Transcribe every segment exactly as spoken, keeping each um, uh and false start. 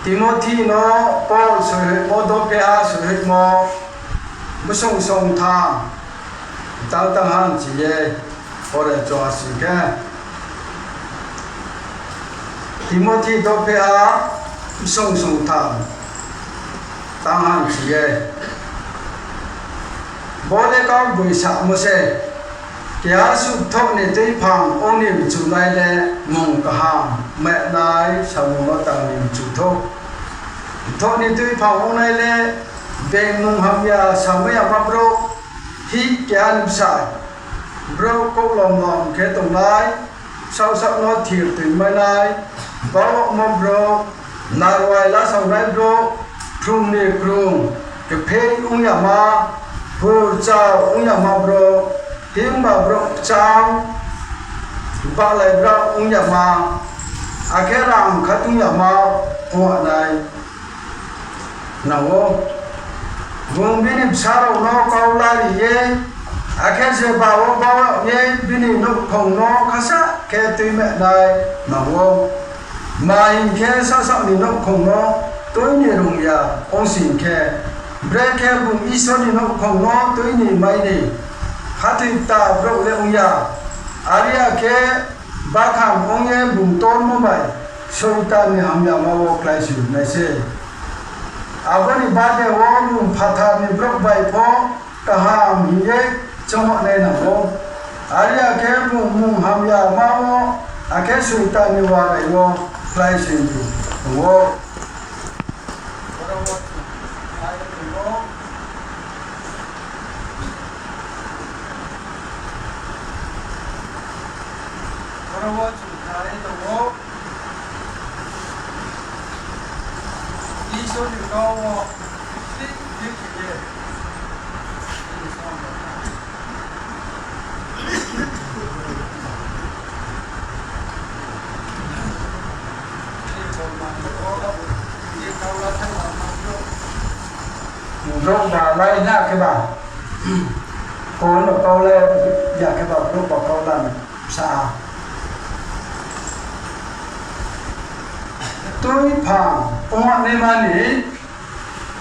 Timothi no Paul soihoihmo, dopheha soihoihmo, bsong songtham, tang tang han chi ye, pore choa sing khe. Timothi dopheha, bsong songtham, tang han chi ye. Bo le kau boi samo se, keha suh thoh ni tuiphang ong ni mchunai le mung kaham mahnai samung no tang ni mchu thou. Thoh ni tuiphang ongnai le, being mung hamya samai yama brouh, hih keha ni bsai, brouh kouhlomlom khe tongnai, saohsaoh no thir toingmainai, baohmo brouh, narwai lasaonai brouh, phrung ni krung, kepheih ong yama, hurchao ong yama brouh, himba brouh kchang, bahlai brouh ong yama, akhe rang khatung yama ong nai nang ou. Bung bini bsa rao no kau lari ye, akhe jeba wo baoh ye bini nouhkhong no khasa khe tuimahnai nang ou. Tma hing khe, sasaoh ni nouhkhong no tui ni rung ya ong sing khe, brekhe bung Isor ni nouhkhong no tui ni mai ni khathoi kta brouh le ong ya. Are ya khe, bakham ong ye bung tormo bai Soitan ni hamyama wo kláisoing nai se. Abo ni bade wo bung phathar ni brouh bai pho kaham hing ye choungmo nai nang ou. Are ya khe bung mung hamyama wo, akhe Soitan ni warai wo kláisoing ni tong ou. Oro wo chung khnanai tong ou, Isor ni kau wo Brouh ba lai na khe ba, kol no kau le ya khe ba brouh ba kau la ni sa. Tuiphang ongnaima ni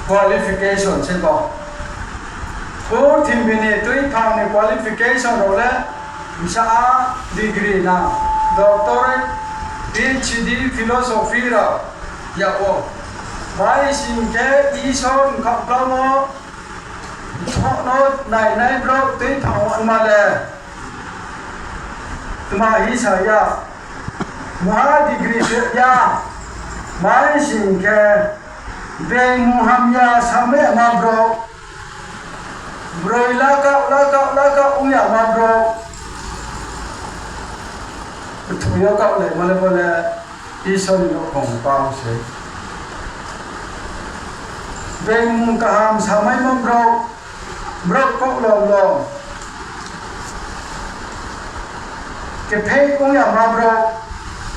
qualification se bo. Purthimbi ni tuiphang ni qualification rao le bsa degree na, doctorate, PhD, philosophy rao yag ou. Bai sing khe Isor bkhaohkla wo, Isor no nainai brouh tuiphang ongma le tma hing sa ya, mungha degree se ya, bai sing khe being mungha hamya samai yama brouh, broi lakaoh lakaoh lakaoh ong yama brouh, kthoi yo kaohlaimo le bo le Isor ni nouhkhong pao se. Being mung kaham samaimo brouh, brouh kouhlomlom, kepheih ong yama brouh,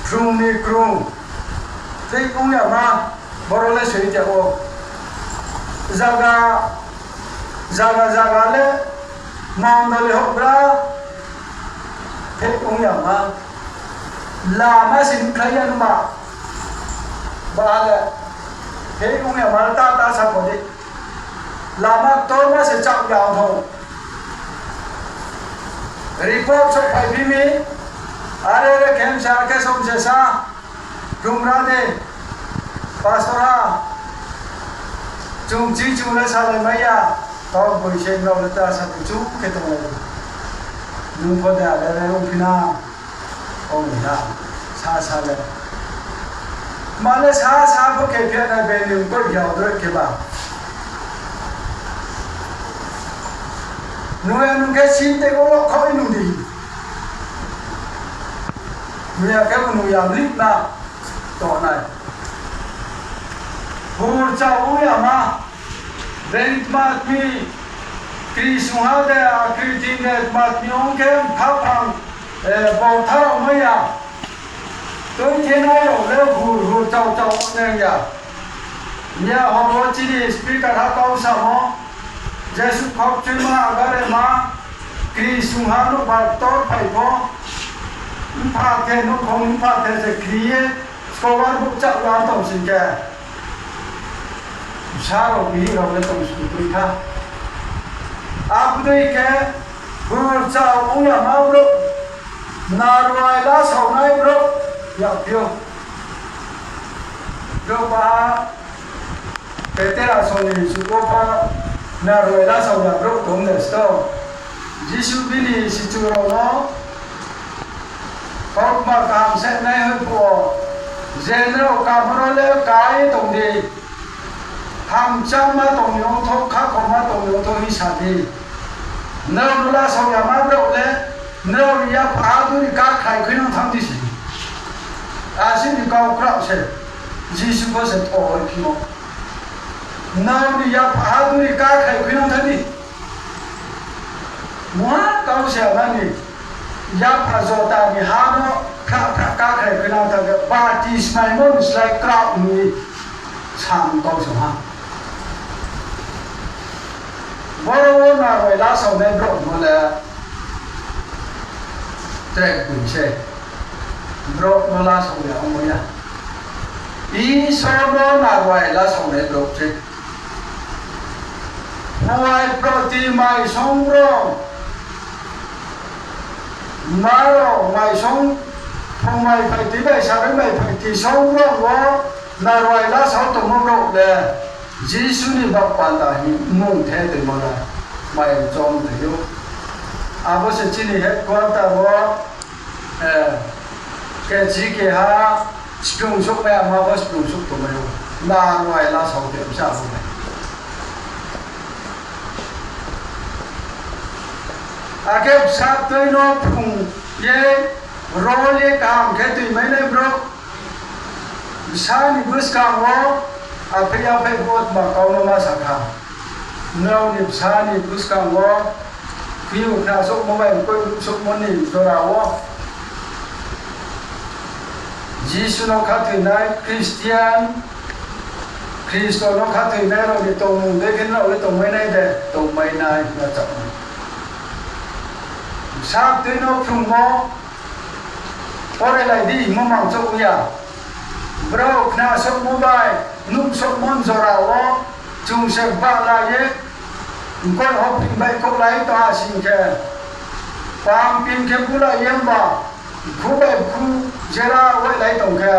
phrung ni krung, kepheih ong yama, boro le soi te ou. Zaga, zaga zaga le, mondoli houhgra, kepheih ong yama, lama se nuhkhlai ya nma, ba le, kepheih ong yama ta ta sa kho di. Lama ktorma se chak ya ong thou. Report souhphaiphi mi, are are khe msa khe som se sa, Khumra de, pastor ha, chung chi chung le salai mai ya, kau boi se nrao le ta sa chu khe tonglai. Nung pho de are are ongphi na, ong ha, sa sa le. Ma le sa sa pho khe phi nai be nung ko yao droi khe ba. Nung ya nung khe sin te ko khaoh nung di. Nung ya khe nung ya mlih na tongnai. Hur chao ong yama, being tma tmi, kri sungha de, akri tin de, tma tmi ong khe, khaphang, eh, bo tharao mai ya. Tui khe nai rao le hur hur chao chao ong nai ya. Miya hor wo chini speaker ha kau samo, jesuh khokchuima agarema, kri sungha nouhbar ktor phai pho, mpha the nouhkhong mpha the se kri ye, skobar bukchak lam tong sing khe, bsa rao bihih rao le tong sing tui kha. Abo dei khe, hur chao ong yama brouh, naruai lasaonai brouh, yaphi ou. Brouh ba, Petera song ni suko pho naruai lasao ya brouh tong de sto. Jisu bini sichu rao no kautma kaham sainai hoih phuh wo, je nrao kamo no le ká ye tong di, hamchama tong ni ongthou, khakhoma tong ni ongthou hing sa di. Nrao no lasao yama brouh le, nrao ni yapha ha duri ká khlai khuinang thanng di se. Asuh ni kau kraoh se, Jisu pho se tho hoihphimo. Nrao ni yapha ha duri ká khlai khuinang thanng di. Mungha kau se ama ni yapha jota ni ha no phra phra ká khlai khuinang thanng khe, baptismaimo ni slái kraoh ni sam kau se ha. Boro wo naruai lasaonai brouh no le tre kboi se. Brouh no lasao ya ongmo ya. Isor no naruai lasaonai brouh se. Phuai proti maisong brouh, ma rao maisong, phung mai phaiti bai sarui mai phaiti song brouh wo naruai lasao tongmo brouh le Jisu ni baoh panda hing mmung the toimo le mai chom thai ou. Abo se chini headquarter wo, eh, kechi keha splung souhmai ama pho splung souh tongmai ou. Naruai lasao te bsa abo le. Akhe bsa tui no phrung ye, rol ye kaham khe tuimainai brouh, bsa ni buskang wo, aphei aphei bo tma kau no ma sa kha. Nrao ni bsa ni buskang wo, khuiu khnasouhmo bai mkoih ruhsouhmo ni jora wo, Jisu no khathoinai Christian, Khristo no khathoinai rao ni tongmung dei khe nrao le tongmai nai de? Tongmai nai, hing ye chamo. Bsa tui no phrungmo, pore lai di hingmo mang chouh ya. Brao khna souhmo bai nuh souhmo jora wo chung se bahlai ye, mkoih hoping bai kouhlai tong ha sing khe, pang pin khe bulai ye mba, bkhu bai bkhu jera wailai tong khe,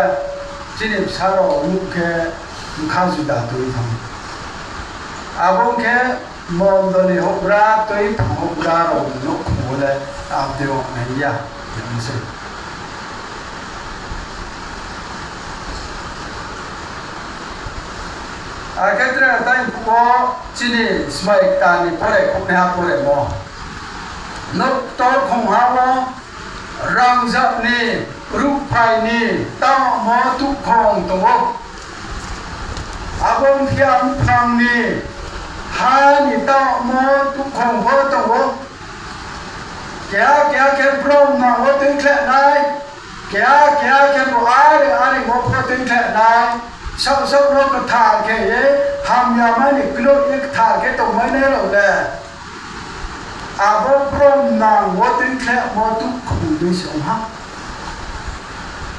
chini bsa rao nuh khe bkha juda tui thanng. Abo ong khe mondoli houhgra, tuiphang houhgra rao ni nouhkhong wo le abdei ong nai ya, hing se. Akhe tre tang phuh wo chini smai kta ni pore khouhnaiha poremo. Nouh ktor khongha wo rangzag ni, ruhphai ni taohmo tuhkhong tong ou. Abo ong khe mphang ni, ha ni taohmo tuhkhong pho tong ou. Keha keha khe bromnang wo tuikhleh nai, keha keha khe bo are are wo pho tuikhleh nai. Saoh saoh no kthar khe ye, hamyama ni knoih ye kthar khe tongmai nai rao le abo bromnang wo tuikhlehmo tuhkhong dei se ong ha.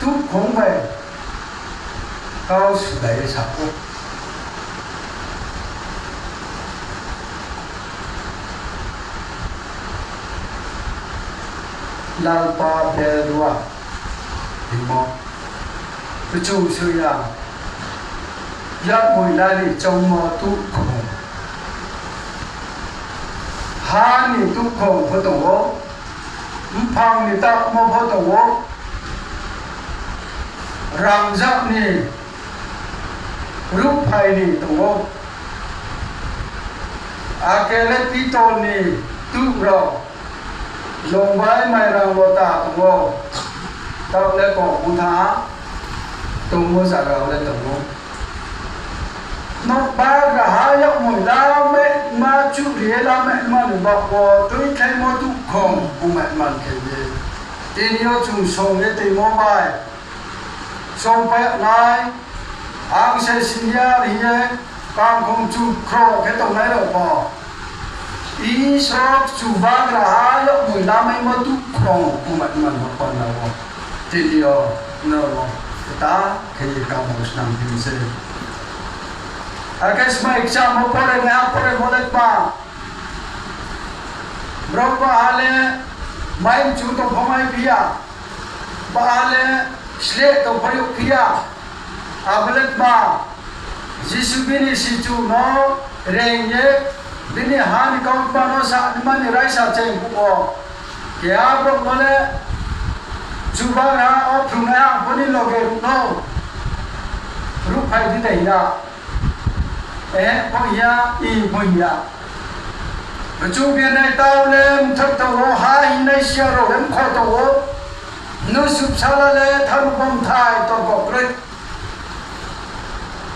Tuhkhong bai kau sulai ye sa ou. Lalpa Beldua hingmo, kchu suya, yakmoila ni choungmo tuhkhong, ha ni tuhkhong pho tong ou, mphang ni taohmo pho tong ou, rangzag ni, ruhphai ni tong ou. Akhe le pitol ni tuh rao, longbai mairang lota tong ou. Taoh le kong ong tha, tongmo zaga wo le tong ou. Nouh bagraha yakmoila maima, chuhri ye lamai ma ni baoh wo tuikhlaimo tuhkhong ongmai man khe ye, tini yo chung song ye toimo bai songpai yag nai, ang se senior hing ye, kangkhong chu khro khe tongnai rao pho, Isor Chubagraha yakmoila maimo tuhkhong ongmai man no panda wo, tini yo nrao no kta khe ye kamung snam phi se. Akhe smai kchamo pore naiha poremo le tma, brouh baha le mai mchu tong pho mai phi ya, baha le sleh tong pho yag phi ya. Abo le tma, Jisu bini sichu no reing ye, bini ha ni kautma no sa nima ni raisa cheng phuh wo, keha brouh no le Chubagra wo phrungnai ang bo ni loge ruh no, ruhphai di dei hing ya. Ehe pho hing ya, i pho hing ya. Kchu birnai tau le mthoi tong ou, ha hingnai siya rao le mkho tong ou. Mnusu bsala le thanng bo mthai torko kroi.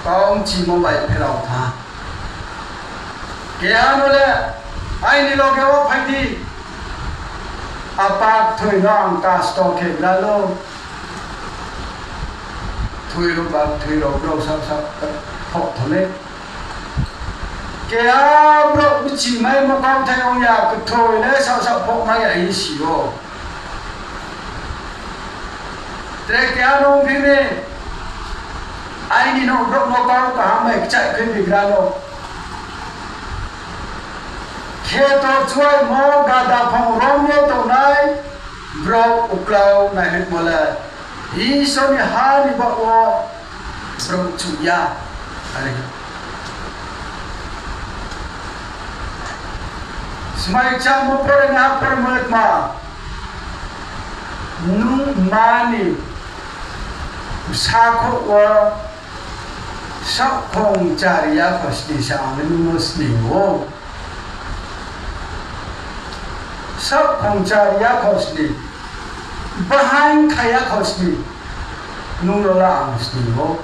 Kau mchimo bai pherao tha. Keha no le, aini loge wo phai di. Apa kthoi no ang kasto khe gra lo. Kthoi rao ba kthoi rao brao sahka phoh tho le. Keha brouh bchimaimo kauthai ong ya, kthoi le sahka phoh mai ya hing si ou. Tre keha no ongphi mi, aini nouh brouh no kau kaham bai kchaih khui bigra no. Kheto chuaimo gada phong rom ye tongnai brouh uklau naihoihmo le Isor ni ha ni baoh wo brouh chuh ya. Are smai kchamo pore naiha poremo le tma, nung mma ni bsakhouh wo saohkhong chari ya khosni se ang le nung no sning ou. Saohkhong chari ya khosni, bahaing kha ya khosni, nung no le ang sning ou.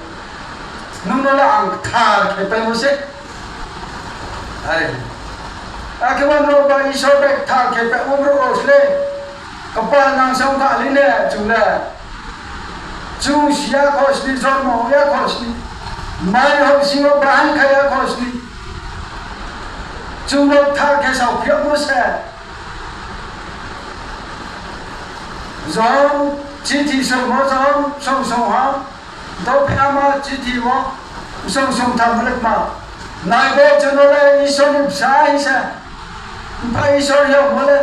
Nung no le ang kthar khe paimo se. Are, akhe bo nrao ba Isor bai kthar khe paimo brouh rao se le, kpal nang se ong kha le ne chung le. Chung si ya khosni, jormo ya khosni. Mai houhsing yo bahai khe ya khosni. Chung no kthar khe sao phiouhmo se. Johon chithi soimo Johon song song ha. Dophiama chithi wo song song tham lekma. Nai bo chung no le Isor ni bsa hing se. Mpha Isor yagmo le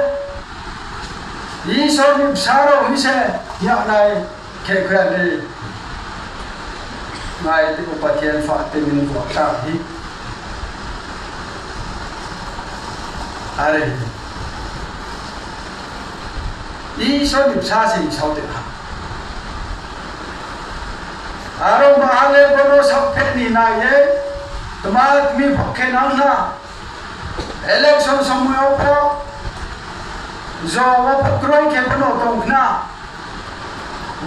Isor ni bsa rao hing se. Yagnai khe khe ni. Nai tei Pathian pha tei ni bo ta hi. Are. Isor ni bsa se sao de ha. Aro baha le bo no saohpheh ni nai ye, tma tmi pho khe nang na. Election somoi yo pho, jo wo pho kroi khe bo no tong khna.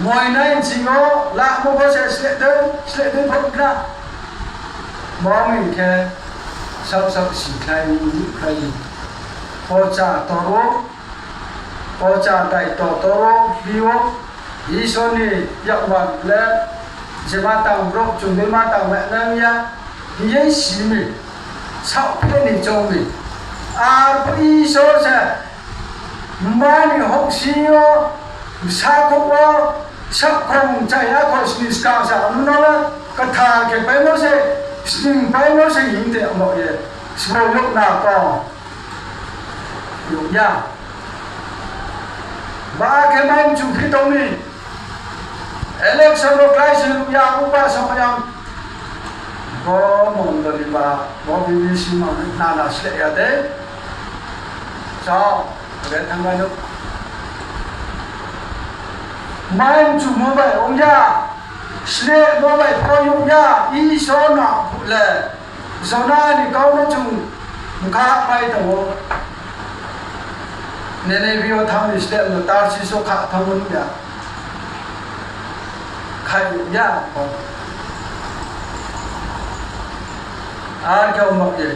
Moinai nching yo lamo pho se sleh dei, sleh dei pho khna. Bo hing khe, sao sao sikhlai ni, khlai ni. Pocha toro, pocha daito toro, bi wo, Isor ni yakmar le, je ma tang brouh chung dei ma tang le nang ya, hing ye si mi, saohpheh ni choung mi. Arphuh Isor se, mai ni houhsing yo, sakhouh wo, sakhong chaya khosni skang se, amo no le, kthar khe paimo se, sning paimo se hing de amo ye, sbo yag na kau. Yag ya. Ba khe mai mchu phi tong mi. Election rao klái se ruh ya, upa song ya. Bo mondoli ba, bo B B C ma nana sleh ya de. Chao, re thanngmai no. Mai mchumo bai ong ya, slehmo bai pho yag ya, Isor no phuh le. Jona ni kau no chung bkha pai tong ou. Ninevi yo thanng ni sleh no Tarsis wo kha thanng ou ya. Khaih ya pho. Ar khe ongmo ye.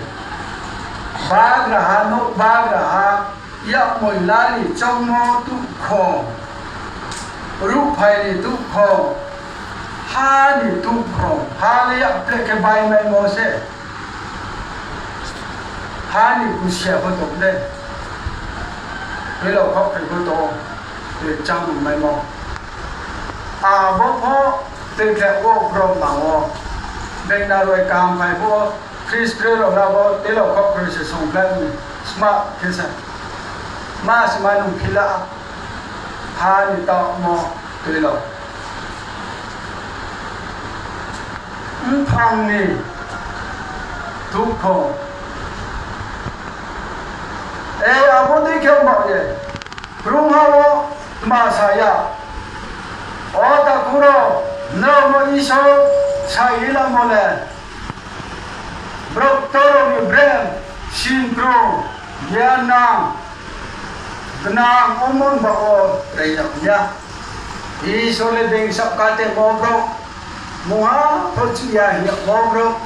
Bagraha, nouh bagraha, yakmoi la ni choungmo tuhkhong, ruhphai ni tuhkhong, ha ni tuhkhong, ha le yakpleh khe baimaimo se. Ha ni kusia pho tong de. Tei rao khaohphai pho tong, tei chámungmaimo. Abo pho tei khe wo brom nang wo. Bengna roi kaham phai pho, Khristo rao na bo tei rao khaohphai se songkhlai ni. Sma khe se. Ma sma nung phila. Ha ni taohmo tei rao. Mphang ni tuhkhong. E, abo dei khe ongba ye, krungha wo tma sa ya. O takhu rao, nrao no Isor sai ri lamo le, brouh ktor rao ni brem, singkrung, giannang, gnang ongmo ni baoh wo reing yag ya. Isor le being saoh katemo brouh, mungha pho chuh ya hing yagmo brouh,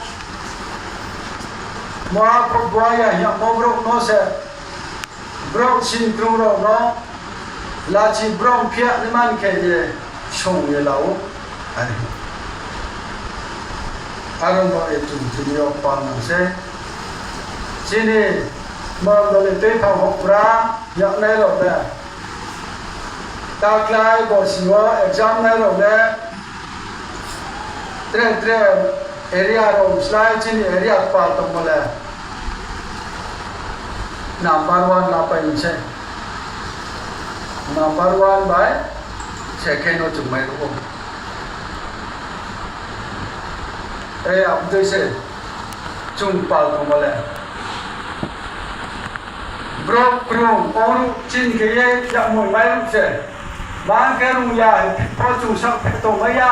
mungha pho bua ya hing yagmo brouh no se, brouh singkrung rao no, lachi brom phiya ni man khe ye song ye la ou. Are. Aro no ye chung tini yo pal nang se. Chini mondoli tuiphang houhgra yagnai rao le, taklái borsi wo exam nai rao le, tre tre area rao slái chini area kpal tongmo le number one lapai ni se. Number one bai second no chung mai ruh ou. Tei abo dei se chung kpal tongmo le. Brouh krung ongruh chini khe ye yakmoi mairuh se. Bang khe rung ya hing pho chung saohpheh tongmai ya.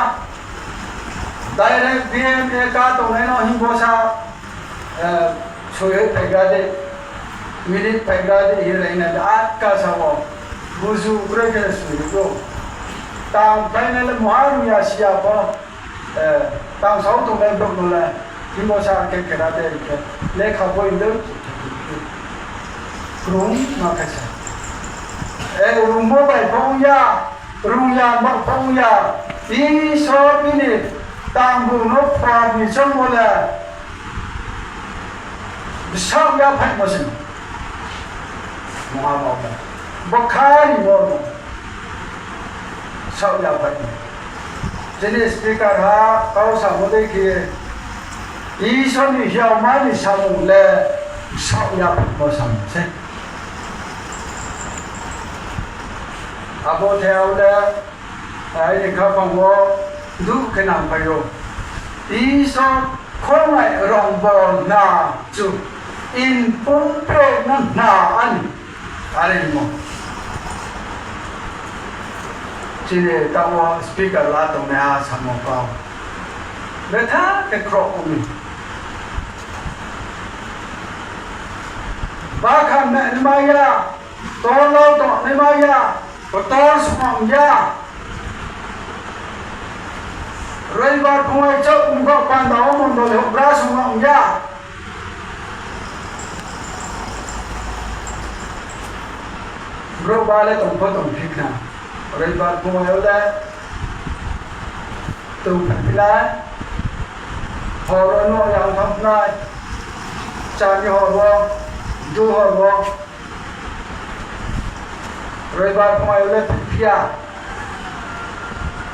Direct B M A ka tongnai no himbo sa, eh, soi ye phaigra de, minute phaigra de hing ye nai de, atka sa wo. Buzu kroi khe soi ou. Tang phainai le mungha rung ya si ya pho. Eh, tang sao tongnai brouh no le, himbo sa khe khera de khe, lekha boi de, krung ma khe se. Eh, rungmo bai pho ong ya, rung ya ma pho ong ya, Isor bini Tangbu no phuar ni choungmo le bsaoh yaphaihmo se. Mungha bo le. Bo kharimo no bsaoh yaphaihmo. Chini speaker ha kau samo dei khe, Isor ni hiaoma ni samung le bsaoh yaphaihmo samung se. Abo the au le, aini khaphang wo duh khe nangphai ou. Isor khongnai rong bo na chu, in pumpe na na ani, are mo. Chini taoh wo speaker la tongnaiha samo kau. Betha khe khroh ong mi. Bakhan naima ya, torlao tongnaima ya, kotor song ya. Roibar phung ai chouh mungkho panda wo mondoli houhgra song ya. Brouh ba le tong pho tongphi khna. Roibar phung ai wo le tongphi nai. Hor wo no yang thanng nai. Chani hor wo, du hor wo. Roibar phung ai wo le phi ya.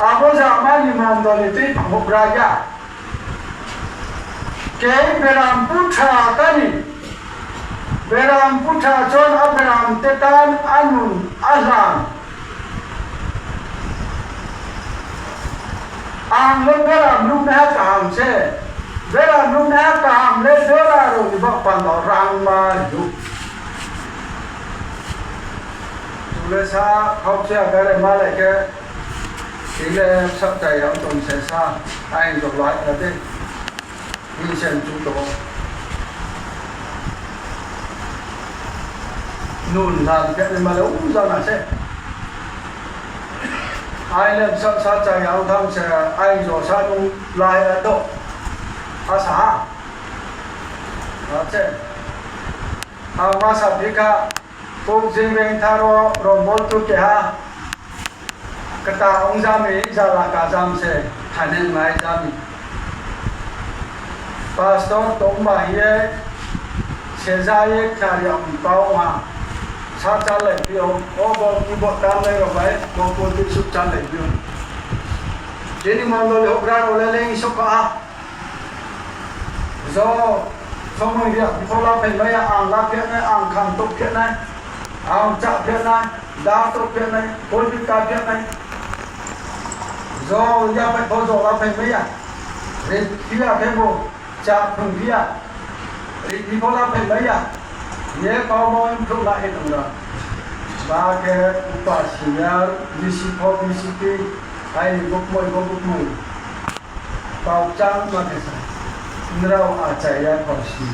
Abo jama ni mondoli tui phang houhgra ya. Khe beram putha kani, beram putha chon a beram tetan anun ahlam. Ang le beram nuhnaiha kaham se. Beram nuhnaiha kaham le bera rao ni baoh panda rangma ri ou. Chung le sa, khaukchaya gare malai khe, tini le bsa chaya ong tong se sa, aini jolai ra de. Hing se mchu tong ou. Nun lam khe naima le ong jana se. Aini le bsa sa chaya ong thanng se, aini jo sa nung lai ra do. Asa ha. Ase. Ang ma saphi kha, kok jing reng tharo rombol tu keha. Kta ong jami, jala ka jam se, thaneng nai jami. Pastor tongba hing ye, seja ye khnari ang kau ha. Sa chálai phi ou, o bo ki bo tamnai rao bai, bo pulpit suh chálai phi ou. Chini mondoli houhgra rao le leng sok kha ha. Jo, somoi ri ya, bipho la phai mai ya, ang la phi nai, ang kham touh phi nai, ang chá phi nai, da touh phi nai, pulpit ka phi nai. Jo, yaphai pho jo la phai mai ya. Ri phi ya khe bo, chá phrung phi ya. Ri bipho la phai mai ya. Ye kau mo mkhrouh la ye tong ra. Ba khe upa senior, V C pho V C P, aini bukmoi pho bukmoi. Kau kchangma khe sa, nrao achai ya kho si.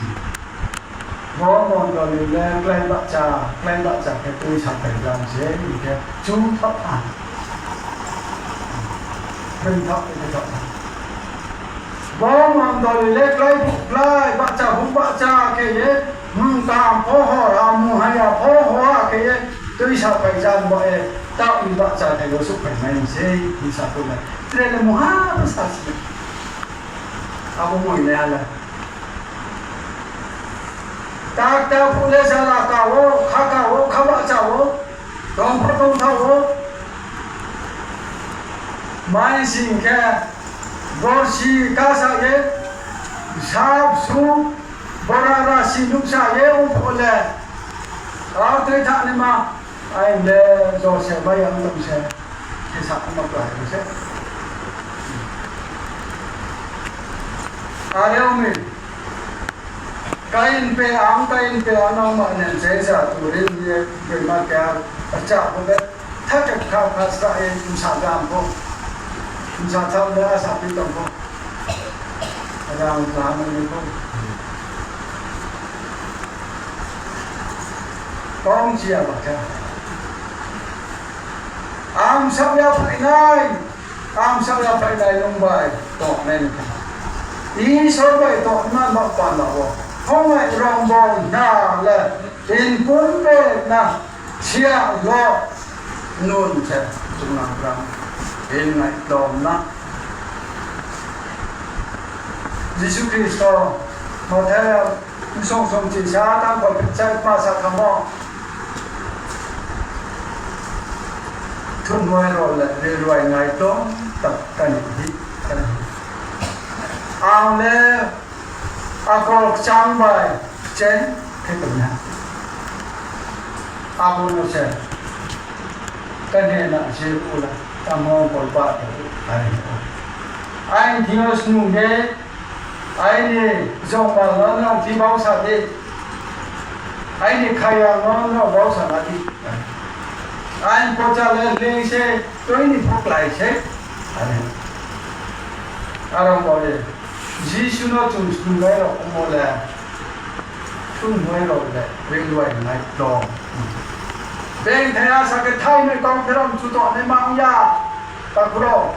Bo mondoli le klái bahcha, klái bahcha khe tuisa phai jam se, hing khe chungthaoh ha. Phrungthaoh khe thaoh ha. Bo mondoli le klái bu klái, bahcha bu bahcha khe ye, mung kaham pho hor ha, mung hamya pho hor ha khe ye, tuisa phai jam bo ye, taoh ni bahcha thai yo suhphai mai se, hing sa khe le. Tre le mungha sa si. Abo moi nai ha le. Takta phuh le jala ka wo, kha ka wo, kha bahcha wo, tong pho tongtha wo. Mai sing khe, borsi kasa ye, sap su, bora rasi nuhsa ye, ong phuh le. Ar tui tha naima, aini le jo se mai ya ong tong se, khe sa ma klái se. Are ong mi. Kain pe ang, Kain pe ang, nang ma nen se sa tu ri ye, ye ma kya, achá pho be, tha khe kha kha sa ye, msa gam pho, msa tham le asa pi tong pho, rang tla ma ni pho. Kong chi ya ba kha. Ang sa ya phai nai. Ang sa ya phai nai nung bai tong nai ni khe. Isor bai tong nai ma panda wo. Khongnai rong bo na le. In pumpe na sia lo nun se chung nang rang. In nai dom na. Jisu Khristo, Mathai, bsong song chisa tang kholphehchi ma sa khamo. Thungnoi rao le rilai nai tong, tak tani hi, tani hi. Ang le akol kchang bai kcheng khe tong ha. Abo no se kane na se ula, tamo kol ba ta, ai. Aini thing yo snung ye, aini jongma no nrao thi bausa di. Aini khaya no nrao bausa la di. Aini pocha le leng se, tui ni phuklai se. Are. Aro bo ye, Jisu no chung snungnai rao ongmo le, thungnoi rao le, rilai nai tong. Bengthai asa khe thainoi kau pherao mchu tong nai ma ong ya, takhu rao.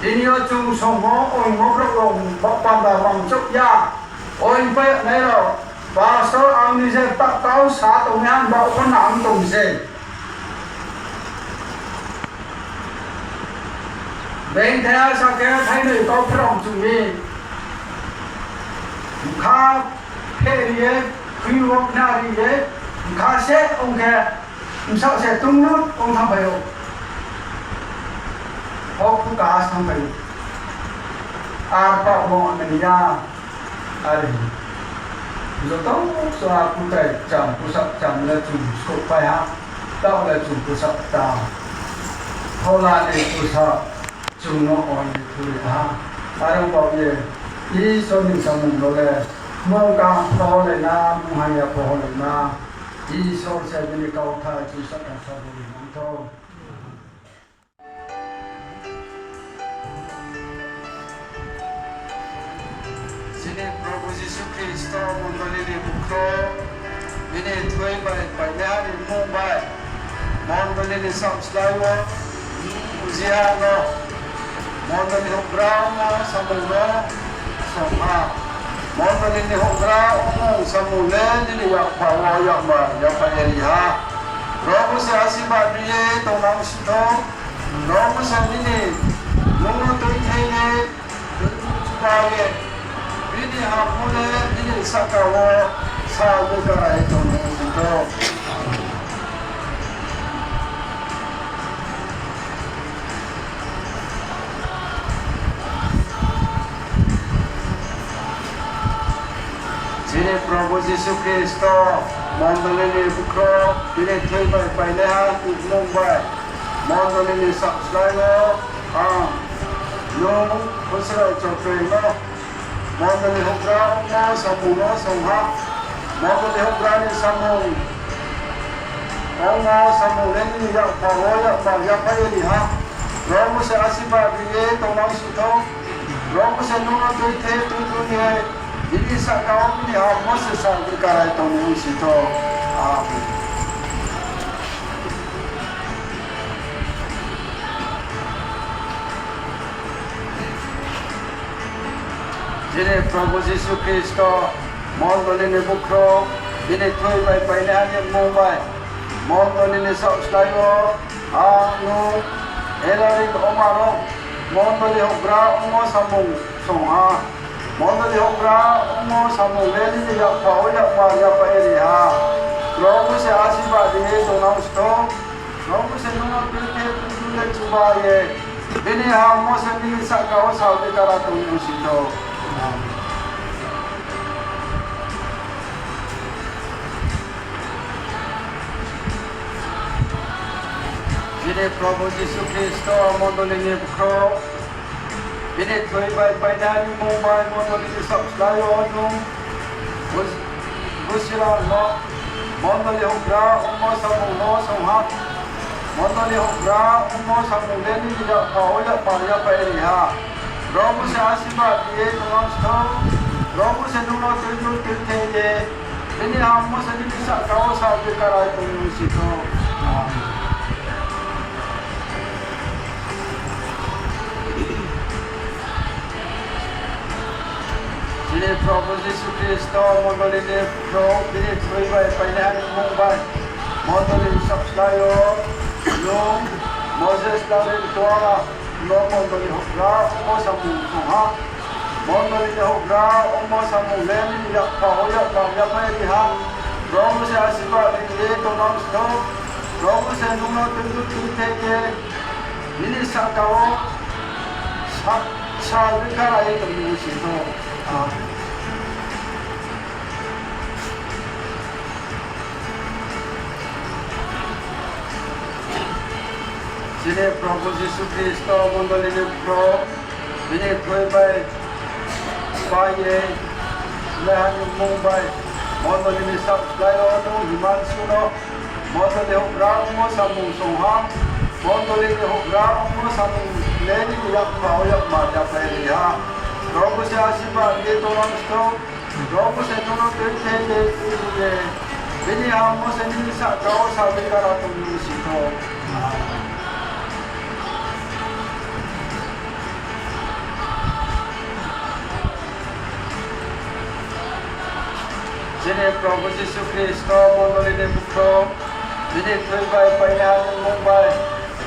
Tini yo chung songmo, oingmo brouh rao, ba panda mangchouh ya, oing pai nai rao, pastor ang ni je ta kau sa tong ya, ba pho nang tong se. Bengthai asa khe thainoi kau pherao mchu mi. Bkha pheri ye, khui wo khna ri ye, bkha se ong khe, bsaoh se tunglut ong thanngphai ou. Hok phuka thanngphai ou. Ar pa mo nai ya. Are. Joto so a kutai cham, pusa cham le chung skouhpai ha. Taoh le chung pusa ta. Phola ni pusa chung no ong ye thuri ha. Are baoh ye, Isor ni samung no le, mung kaham pho le na, mung hamya pho le na, Isor se bini kauthai Isor ka sa bo ni mangthou. Chini Probhu Jisu Khristo mondoli ni bukhro, bini thoi bai painaiha ni mmung bai, mondoli ni saohslái wo, ujiha no, mondoli houhgra ongmo samung no song ha. Mondoli ni houhgra ongmo samung le nini yakpha wo yakmar yapha ye ri ha. Probhu se asirbad ri ye tongnang si thou. Probhu se nini mmung no tuithei ye, tuiba ye, bini hammo le nini sahka wo sal bekarai tongnang si thou. Chini Probhu Jisu Khristo, mondoli ni bukhro, bini thoi bai painaiha ni mmung bai, mondoli ni saohslái wo, ang nung Khusrao Chokri no, mondoli houhgra ongmo samung no song ha, mondoli houhgra ni samung ongmo samung le nini yakpha wo yakmar yapha ye ri ha. Probhu se asirbad ri ye tongnang si thou. Probhu se nung no tuithe tuithu ye, nini sahka wo bini hammo se sal bekarai tongnang si thou. Amen. Chini Probhu Jisu Khristo, mondoli ni bukhro, bini thoi bai painaiha ni mmung bai, mondoli ni saohslái wo, ang nung, Elari Omar no, mondoli houhgra ongmo samung song ha. Mondoli houhgra ongmo samung le nini yakpha wo yakmar yapha ye ri ha. Probhu se asirbad ri ye tongnang si thou. Probhu se nung no tuithe tuithu ye chuba ye, bini hammo se nini sahka wo sal bekarai tongnang si thou. Amen. Chini Probhu Jisu Khristo, mondoli ni bukhro, bini thoi bai painaiha ni mmung bai mondoli ni saohslái wo nung, Bus-, Busirang no, mondoli houhgra ongmo samung no song ha. Mondoli houhgra ongmo samung le nini yakpha wo yakmar yapha ye ri ha. Probhu se asirbad ri ye tongnang si thou. Probhu se nung no tuithu tuithe ye, bini hammo se nini sahka wo sal bekarai tongnang si thou. Amen. Chini Probhu Jisu Khristo, mondoli ni bukhro, bini thoi bai painaiha ni mmung bai, mondoli ni saohslái wo, nung, Moses Larin Tuala no mondoli houhgra ongmo samung song ha. Mondoli ni houhgra ongmo samung le nini yakpha wo yakmar yaphai ri ha. Probu se asirbad ri ye tongnang sthou. Probu se nung no tuidu tuithe ye nini sahka wo sa-, sal rika ra ye tongmo sithou. Amen. Chini Probu Jisu Khristo mondoli ni bkhrouh, bini thui bai pai ye, leha ni mmung bai, mondoli ni sahka wo nung Himanshu no mondoli houhgra ongmo samung song ha, mondoli ni houhgra ongmo samung le nini yakpha wo yakmar yaphai ri ha. Probu se asirbad ri ye tongnang sthou. Probu se nung no tuithe ye, tuidu ye, bini hammo se nini sahka wo sal rika ra tongmo sithou. Chini Probu Jisu Khristo mondoli ni bkhrouh, bini thui bai painaiha ni mmung bai,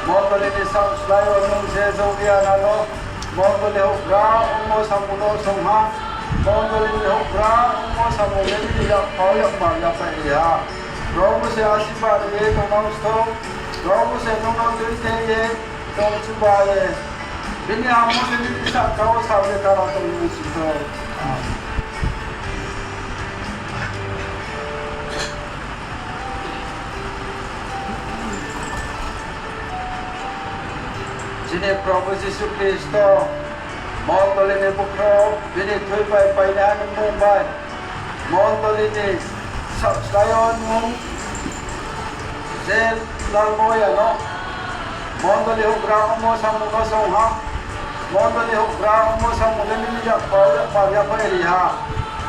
mondoli ni saohslái wo nung je Joria nano, mondoli houhgra ongmo samung no song ha, mondoli ni houhgra ongmo samung le nini yakpha wo yakmar yaphai ri ha. Probu se asirbad ri ye tongnang sthou. Probu se nung no tuithe ye, tong chuba ye, bini hammo se nini sahka wo sal rika ra tongmo sithou. Chini Probu Jisu Khristo mondoli ni bkhrouh, bini thui bai painaiha ni mmung bai, mondoli ni saohslái wo nung je lalmo yano, mondoli houhgra ongmo samung no song ha, mondoli houhgra ongmo samung le nini yakpha wo yakmar yaphai ri ha.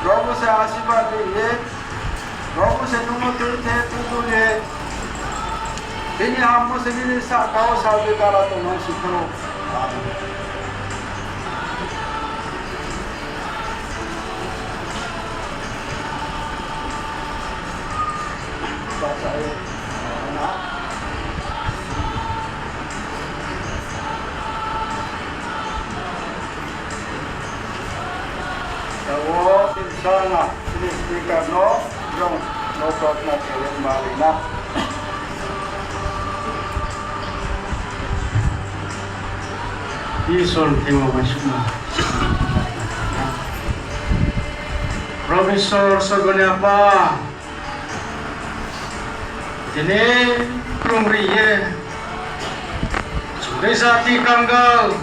Probu se asirbad ri ye, Probu se nung no tuithe tuidu ye, bini hammo se nini sahka wo sal rika ra tongmo sithou. Amen. Tao wo, insana, chini speaker no, jrong no prarthana khe ye ma ri na. Isor ni thing wo uaingsouhma. Probu Isor, sorgo ni Apa, tini krungri ye, chung dei jati kangal,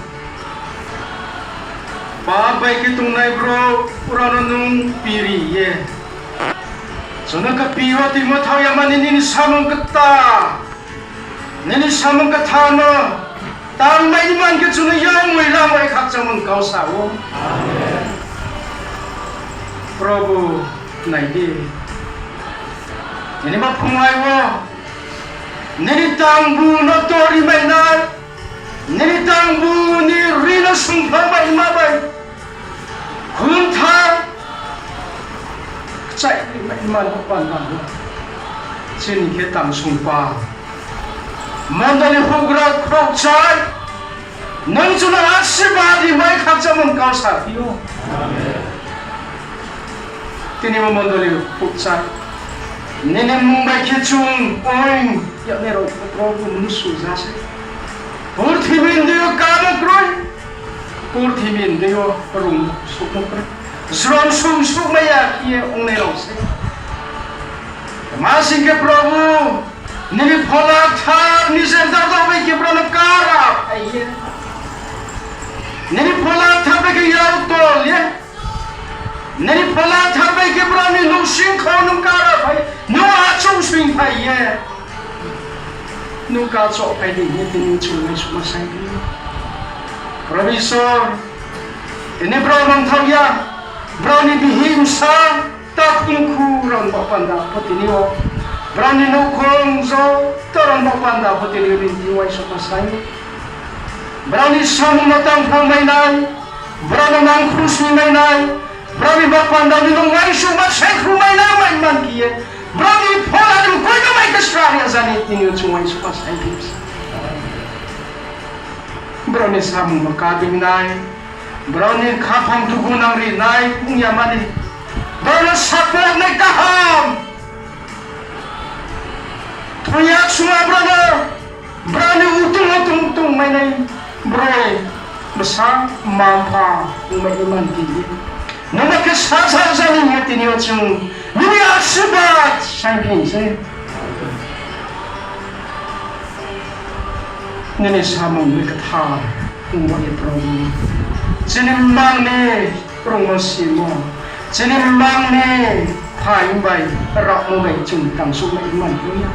pap bai khe tongnai brouh rao no nung piri ye, chung no kapi wo tuimo thaoh ya mani nini samung kta, nini samung kthar no tangmai ni man khe chung no yag moila bai khakchangmo ni kau sa ou. Probu, nai di, nini ma phunglai wo nini tangbu no tori mai nai, nini tangbu ni ri no sungphla mai ma bai, khunthai kchaih ri mai ma no panda no, chini khe tang sungpa, mondoli houhgra khrouhchai, nung chung no asirbad ri mai khakchangmo ni kau saphi ou. Tini bo mondoli khrouhchai, nini mmung bai khe chung oing yagnai rao pho Probu mnusu ja se. Purthimbi ni deing yo kamo kroi, purthimbi ni deing yo rung suhmo kroi, srom sung suhmai ya khe ye ongnai rao se. Ma sing khe Probu, nini Phola Kthar ni je dada bai khe brao no kara phai ye, nini Phola Kthar bai khe yak tol ye, nini Phola Kthar bai khe brao ni nouhsing kho nung kara phai, nung achouh soing phai ye, nung kachoh phai di hing ye tini chung uaingsouhma sai di. Probu Isor, tini brao mangthaoh ya, brao ni bihih bsa, takhumkhu rao ni baoh panda pho tini yo, brao ni nouhkhong joto rao ni baoh panda pho tini yo nini thing uaingsouhma sai. Brao ni samung no tangphang mai nai, brao no nangkhru sui mai nai, brao ni baoh panda ni no uaingsouhma sai khru mai nai, mai man khe ye, brao ni phola ni mkoih no mai khe sra ri ya jani tini yo chung uaingsouhma sai di. Brao ni samung no ká dei nai, Brao ni khaphang tugu nang ri nai ong ya mani. Brao no support nai kaham. Thoi ya sua brao no, brao ni utung utung tongmai nai broi, bsa, mma mpha ongmai ni man tini. Nungba khe sa sa sa ni ye tini yo chung nini asirbad saiphi se. Nini samung le kthar ongba ye Probu. Chini mmang ni krungmo simo, chini mmang ni phaing bai rao bai chung tang souh nai man ya.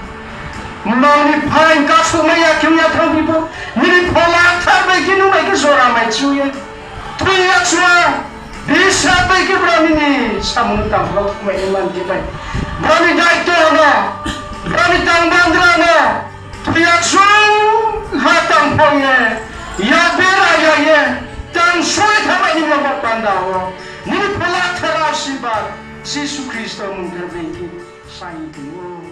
Mmang ni phaing kasouh nai ya khe ya thanng phi pho, nini Phola Kthar bai khe nung bai khe jora mai chu ye. Thoi ya sua, bisa bai khe brao nini samung tang pho mai man khe bai. Brao ni daito no, brao ni tang bandra no, thoi ya sua ha tang pho ye, ya bera ya ye, tang soi thanngmai ni mamo panda wo. Nini Phola Kthar asirbad, Jisu Khristo mmung khe bai khe sai tong ou.